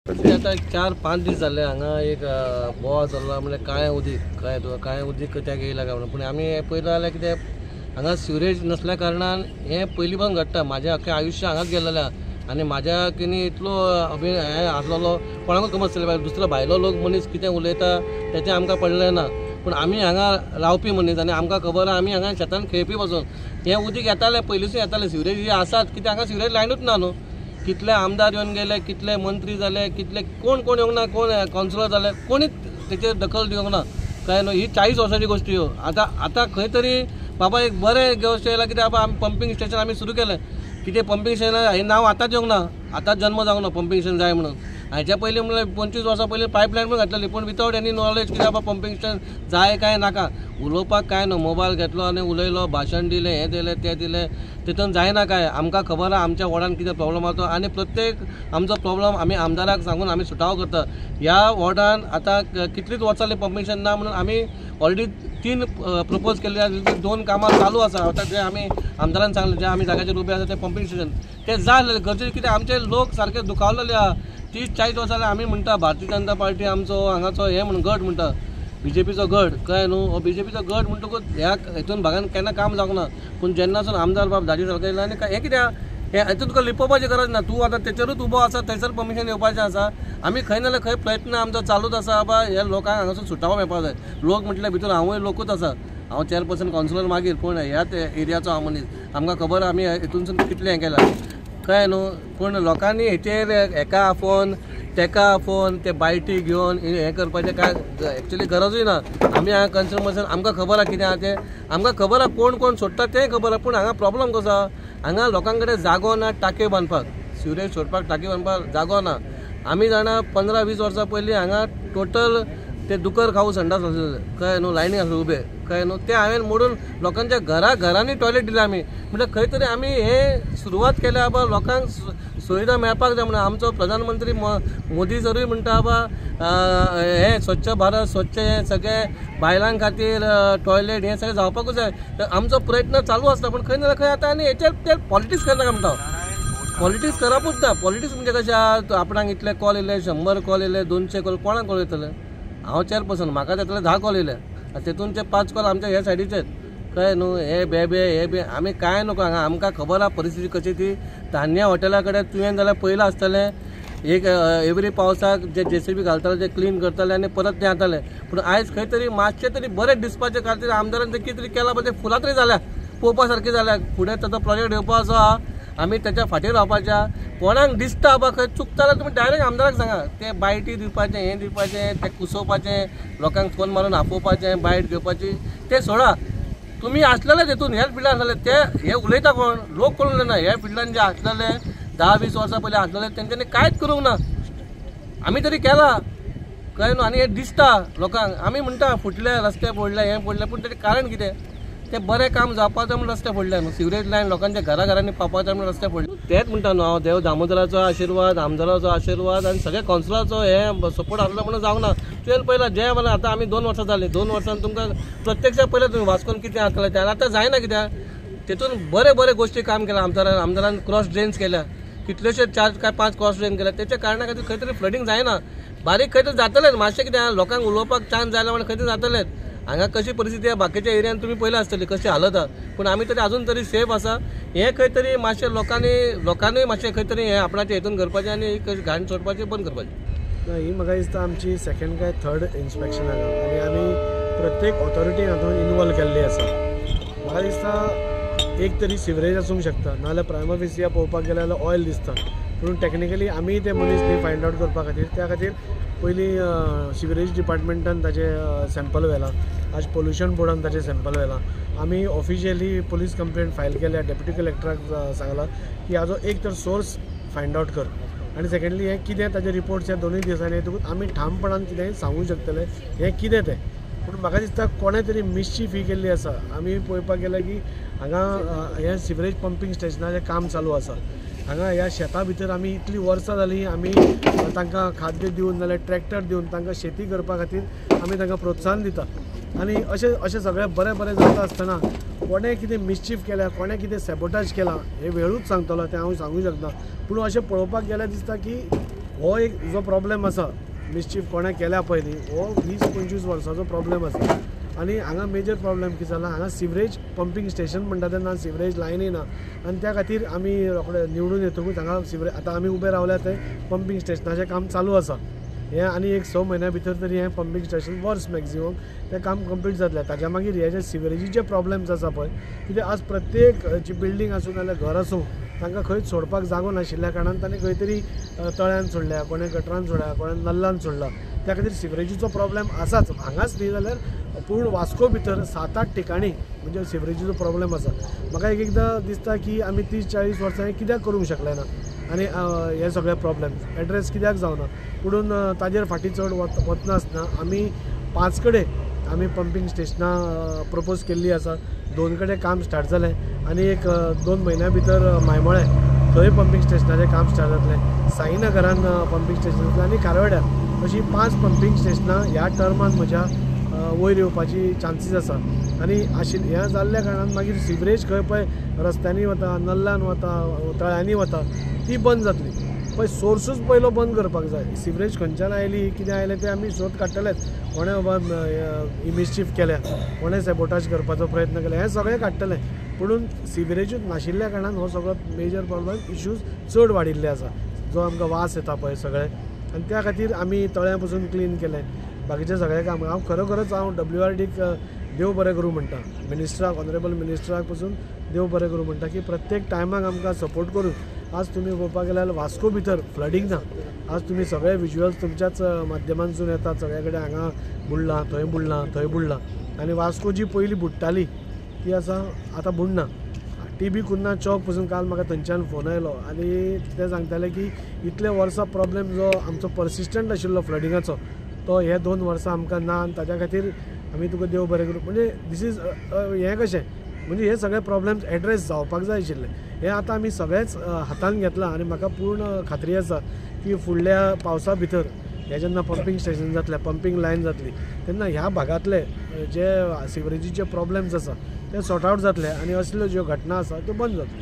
आतां 4-5 दीस जाले हांगा एक बोवाळ चल्ला, म्हणल्यार काळें उदीक, कळ्ळें तुका, काळें उदीक कित्याक येयला काय म्हणून. पूण आमी पळयता जाल्यार कितें हांगा सिवरेज नसल्या कारणान हें पयलीं पासून घडटा. म्हाजें अख्खें आयुश्य हांगाच गेल्लेलें आहा आनी म्हाज्या कितें इतलो अभि हें आसलेलो कोणाकूच खबर आसतलें, दुसरो भायलो लोक मनीस कितें उलयता तेचें आमकां पडलें ना. पूण आमी हांगा रावपी मनीस आनी आमकां खबर आहा आमी हांगा शेतान खेळपी पासून हें उदीक येतालें, पयलींसून येतालें. सिवरेज ही आसात कित्याक हांगा सिवरेज लायनूच ना न्हू. कितले आमदार येवन गेले, कितले मंत्री जाले, कितले कोण कोण येवंक ना, कोण कावन्सिलर जाले, कोणीच तेचेर दखल दिवंक ना. कळ्ळें न्हू? ही 40 वर्सांची गोश्टी ह्यो. आतां आतां खंय तरी बाबा एक बरें गोश्ट येयला कित्याक बाबा आमी पंपींग स्टेशन आमी सुरू केलें. कितें पंपींग स्टेशन हें नांव आतांच येवंक ना, आतांच जन्म जावंक ना पंपींग स्टेशन जाय म्हणून. हाच्या पयलीं म्हणल्यार 25 वर्सां पयलीं पायपलायन पण घातलेली, पूण विथआवट एनी नॉलेज कित्याक बाबा पंपींग स्टेशन जाय काय नाका. उलोवपाक काय न्हू, मोबायल घेतलो आनी उलयलो, भाशण दिलें, हें दिलें तें दिलें, तितून जायना काय. आमकां खबर आहा आमच्या वॉर्डान कितें प्रॉब्लम आसा तो आनी प्रत्येक आमचो प्रॉब्लम आमी आमदाराक सांगून आमी सुटावो करता. ह्या वॉर्डान आतां कितलींच वर्सां जालीं पंपींग स्टेशन ना म्हणून आमी ऑलरेडी 3 प्रपोज केल्ले आसा, 2 कामां चालू आसा. आतां जे आमी आमदारान सांगलें, जे आमी जाग्याचेर उबे आसा ते पंपींग स्टेशन ते जाय आसलें गरजेचें, कित्याक आमचे लोक सारके दुखावलेले आहा. 30-40 वर्सां जाल्यार आमी म्हणटा भारतीय जनता पार्टी आमचो हांगाचो हें म्हणून गट म्हणटा, बीजेपीचो गट, कळ्ळें न्हू. हो बीजेपीचो गट म्हणटकूच ह्या हेतून भागान केन्ना काम जावंक ना. पूण जेन्नासून आमदार बाब दाजी सारको येयला आनी हें कित्याक हें हेतून तुका लिपोवपाची गरज ना. तूं आतां तेचेरूच उबो आसा, थंयसर परमिशन येवपाचें आसा. आमी खंय ना जाल्यार खंय प्रयत्न आमचो चालूच आसा बाबा ह्या लोकांक हांगासून सुटावो मेळपाक जाय. लोक म्हटल्यार भितर हांवूय लोकूच आसा, हांव चेअरपर्सन कावन्सिलर मागीर, पूण ह्याच एरियाचो हांव मनीस, आमकां खबर आमी हेतूनसून कितलें हें केलां, कळ्ळें न्हू. पूण लोकांनी हेचेर हेका आफोवन तेका आफोवन ते बायटी घेवन हें करपाचें कांय एक्चुली गरजूय ना. आमी हांगा कन्सर्न पर्सन, आमकां खबर आहा कितें आहा तें, आमकां खबर आहा कोण कोण सोडटा तेंय खबर आहा. पूण हांगा प्रॉब्लम कसो आहा, हांगा लोकां कडेन जागो ना टाकयो बांदपाक, सिवरेज सोडपाक टाकयो बांदपाक जागो ना. आमी जाणा 15-20 वर्सां पयलीं हांगा टोटल ते दुकर खाऊ संडास आसलेले, कळ्ळें न्हू, लायनी आसले उबे, कळ्ळें न्हू. ते हांवें मोडून लोकांच्या घरा घरांनी टॉयलेट दिले आमी. म्हटल्यार खंय तरी आमी हे सुरवात केल्या बाबा लोकांक सुविधा मेळपाक जाय म्हणून. आमचो प्रधानमंत्री मोदी सरूय म्हणटा बाबा हें स्वच्छ भारत, स्वच्छ हें सगळें बायलां खातीर टॉयलेट हें सगळें जावपाकूच जाय. तर आमचो प्रयत्न चालू आसता, पूण खंय ना खंय आतां आनी हेचेर ते पॉलिटिक्स करनाका म्हणटा. पॉलिटिक्स करपूच ना. पॉलिटिक्स म्हणजे कशें आहा, आपणाक इतले कॉल येयले, 100 कॉल येयले, 200 कॉल, कोणाक कॉल येतले? हांव चेअरपर्सन, म्हाका जातले 10 कॉल येयले आनी तेतून ते 5 कॉल आमच्या ह्या सायडीचेच, कळ्ळें न्हू. हे बेबे हे बे आमी कांय नको हांगा, आमकां खबर आहा परिस्थिती कशी ती. धान्य हॉटेला कडेन तुवें जाल्यार पयलां आसतलें एक एवरी पावसाक जे जेसीबी घालताले ते क्लीन करताले आनी परत तें जातालें. पूण आयज खंय तरी मातशें तरी बरें दिसपाचें खातीर आमदारान तें कितें तरी केलां, पळय ते फुलां तरी जाल्या, पळोवपा सारकी जाल्या. फुडें ताचो प्रोजेक्ट येवपाचो आहा, आमी तेच्या फाटीर रावपाच्या. कोणाक दिसता बाबा खंय चुकता जाल्यार तुमी डायरेक्ट आमदाराक सांगा. ते बायटी दिवपाचें, हें दिवपाचें, तें कुसोवपाचें, लोकांक फोन मारून आपोवपाचें, बायट घेवपाची, तें सोडा. तुमी आसलेले तेतून ह्याच फिल्डान आसलेले ते हे उलयता कोण, लोक कोण उलयना. ह्या फिल्डान जे आसलेले 10-20 वर्सां पयलीं आसलेले तेंच्यांनी कांयच करूंक ना, आमी तरी केलां, कळ्ळें न्हू. आनी हें दिसता लोकांक. आमी म्हणटा फुटले रस्ते पडले, हें पडलें, पूण तेचें कारण कितें? तें बरें काम जावपाचें म्हणून रस्ते फोडले न्हू, सिवरेज लायन लोकांच्या घरा घरांनी पावपाचें म्हणून रस्ते फोडले. तेंच म्हणटा न्हू हांव, देव दामोदराचो आशिर्वाद, आमदाराचो आशिर्वाद आनी सगळ्या कावन्सिलराचो हे सपोर्ट आसलो म्हणून जावंक ना. तुवें पयलां जें म्हणल्यार आतां आमी 2 वर्सां जालीं, 2 वर्सां तुमकां प्रत्यक्ष पयलें तुमी वास्कोन कितें आसलें तें आतां जायना कित्याक. तेतून बरे बरे गोश्टी काम केलां आमदारान. आमदारान क्रॉस ड्रेन्स केल्या, कितलेशे 4 काय 5 क्रॉस ड्रेन केल्या. तेच्या कारणा खातीर खंय तरी फ्लडींग जायना, बारीक खंय तरी जातलेंच. मातशें कितें लोकांक उलोवपाक चान्स जाय म्हणून खंय तरी जातलेंच. हांगा कशी परिस्थिती आहा बाकीच्या एरियान तुमी पयलें आसतली कशी हालत आहा, पूण आमी तरी अजून तरी सेफ आसा. हें खंय तरी मातशें लोकांनी मातशें खंय तरी हें आपणाचें हेतून करपाचें आनी घाण सोडपाचें बंद करपाचें. ना, ही म्हाका दिसता आमची सेकंड काय थर्ड इन्स्पेक्शन हांगा आनी आमी प्रत्येक ऑथॉरिटी हातूंत इनवॉल्व केल्ली आसा. म्हाका दिसता एक तरी सिवरेज आसूंक शकता, नाजाल्यार प्रायमा फेसिया पळोवपाक गेल्यार जाल्यार ऑयल दिसता. पूण टॅक्निकली आमी ते मनीस न्ही फायंड आवट करपा खातीर, त्या खातीर पयलीं सिवरेज डिपार्टमेंटान ताजें सॅम्पल व्हेलां, आज पोल्युशन बोर्डान ताजें सॅम्पल व्हेलां. आमी ऑफिशियली पुलीस कंप्लेंट फायल केल्या, डेप्युटी कलेक्टराक सांगलां की हाजो एक तर सोर्स फायंड आवट कर आनी सेकेंडली हें कितें ताजे रिपोर्ट्स ह्या 2 दिसांनी येतकूच आमी ठामपणान कितेंय सांगूंक शकतले हें कितें तें. पूण म्हाका दिसता कोणें तरी मिसचीफ ही केल्ली आसा. आमी पळोवपाक गेल्यार की हांगा हें सिवरेज पंपींग स्टेशनाचें काम चालू आसा. हांगा ह्या शेता भितर आमी इतलीं वर्सां जालीं आमी तांकां खाद्य दिवन नाल्यार ट्रॅक्टर दिवन तांकां शेती करपा खातीर आमी तांकां प्रोत्साहन दिता. आनी अशें अशें सगळें बरें बरें जाता आसतना कोणें कितें मिसचीफ केल्या, कोणें कितें सॅबोटाज केलां हें वेळूच सांगतलो, तें हांव सांगूंक शकना. पूण अशें पळोवपाक गेल्यार दिसता की हो एक जो प्रॉब्लेम आसा मिसचीफ कोणें केल्या पळय न्ही, हो 20-25 वर्सांचो प्रॉब्लेम आसा. आनी हांगा मेजर प्रॉब्लेम कितें जाला, हांगा सिवरेज पंपींग स्टेशन म्हणटा तें ना, सिवरेज लायनय ना. आनी त्या खातीर आमी रोखडे निवडून येतकूच हांगा सिवरेज, आतां आमी उबे रावल्या थंय पंपींग स्टेशनाचें काम चालू आसा. हें आनी एक 6 म्हयन्या भितर तरी हें पंपींग स्टेशन वर्स मॅक्झिमम तें काम कंप्लीट जातलें. ताच्या मागीर हे जे सिवरेजीचे प्रॉब्लेम्स आसा पळय, कित्याक आज प्रत्येक जी बिल्डींग आसूं नाजाल्यार घर आसूं तांकां खंयच सोडपाक जागो नाशिल्ल्या कारणान तांणी खंय तरी तळ्यान सोडल्या, कोणें गटरान सोडल्या, कोणें नल्लान सोडला. त्या खातीर सिवरेजीचो प्रॉब्लेम आसाच. हांगाच न्ही जाल्यार पूण वास्को भितर 7-8 ठिकाणी म्हणजे सिवरेजीचो प्रॉब्लेम आसा. म्हाका एक एकदां दिसता की आमी 30-40 वर्सां हें कित्याक करूंक शकले ना आनी हे सगळे प्रॉब्लेम एड्रेस कित्याक जावना. पुणून ताजेर फाटीं चड वचनासतना आमी 5 कडेन आमी पंपींग स्टेशनां प्रपोज केल्ली आसा. 2 कडेन काम स्टार्ट जालें आनी एक 2 म्हयन्या भितर मायमोळें थंय पंपींग स्टेशनाचें काम स्टार्ट जातलें, साईनगरान पंपींग स्टेशन जातलें आनी कारवाड्यार. अशीं 5 पंपींग स्टेशनां ह्या टर्मान म्हज्या वयर येवपाची चान्सीस आसा. आनी हें जाल्ल्या कारणान मागीर सिवरेज खंय पळय रस्त्यांनी वता, नल्लान वता, तळ्यांनी वता, ती बंद जातली. पळय सोर्सूच पयलो बंद करपाक जाय. सिवरेज खंयच्यान आयली, कितें आयलें तें आमी सोद काडटलेच. कोणें बाबा मिसचीफ केल्या, कोणें सॅबोटाज करपाचो प्रयत्न केला, हें सगळें काडटलें. पुणून सिवरेजूच नाशिल्ल्या कारणान हो सगळो मेजर प्रॉब्लेम इश्यूज चड वाडिल्ले आसा, जो आमकां वास येता पळय सगळें. आनी त्या खातीर आमी तळ्या पसून क्लीन केलें, बाकीचें सगळें काम. हांव खरोखरच हांव WRDक देव बरें करूं म्हणटा, मिनिस्टराक, ऑनरेबल मिनिस्टराक पसून देव बरें करूं म्हणटा की प्रत्येक टायमाक आमकां सपोर्ट करून आज तुमी पळोवपाक गेल्यार वास्को भितर फ्लडींग ना. आज तुमी सगळे विज्युअल्स तुमच्याच माध्यमांतसून येतात, सगळे कडेन हांगा बुडलां, थंय बुडलां, थंय बुडलां. आनी वास्को जी पयलीं बुडटाली ती आसा आतां बुडना. TB Cunha चौक पसून काल म्हाका थंयच्यान फोन आयलो आनी ते सांगताले की इतले वर्सां प्रॉब्लेम जो आमचो पर्सिस्टंट आशिल्लो फ्लडिंगाचो तो हे 2 वर्सां आमकां ना, आनी ताच्या खातीर आमी तुका देव बरें करूं. म्हणजे दीस is हें कशें म्हणजे हे सगळे प्रॉब्लेम्स एड्रेस जावपाक जाय आशिल्ले. हें आतां आमी सगळेंच हातान घेतलां आनी म्हाका पूर्ण खात्री आसा की फुडल्या पावसा भितर हे जेन्ना पंपींग स्टेशन जातलें, पंपींग लायन जातली, तेन्ना ह्या भागांतले जे सिवरेजीचे प्रॉब्लेम्स आसा ते सॉर्ट आवट जातले आनी असल्यो ज्यो घटना आसा त्यो बंद जातल्यो.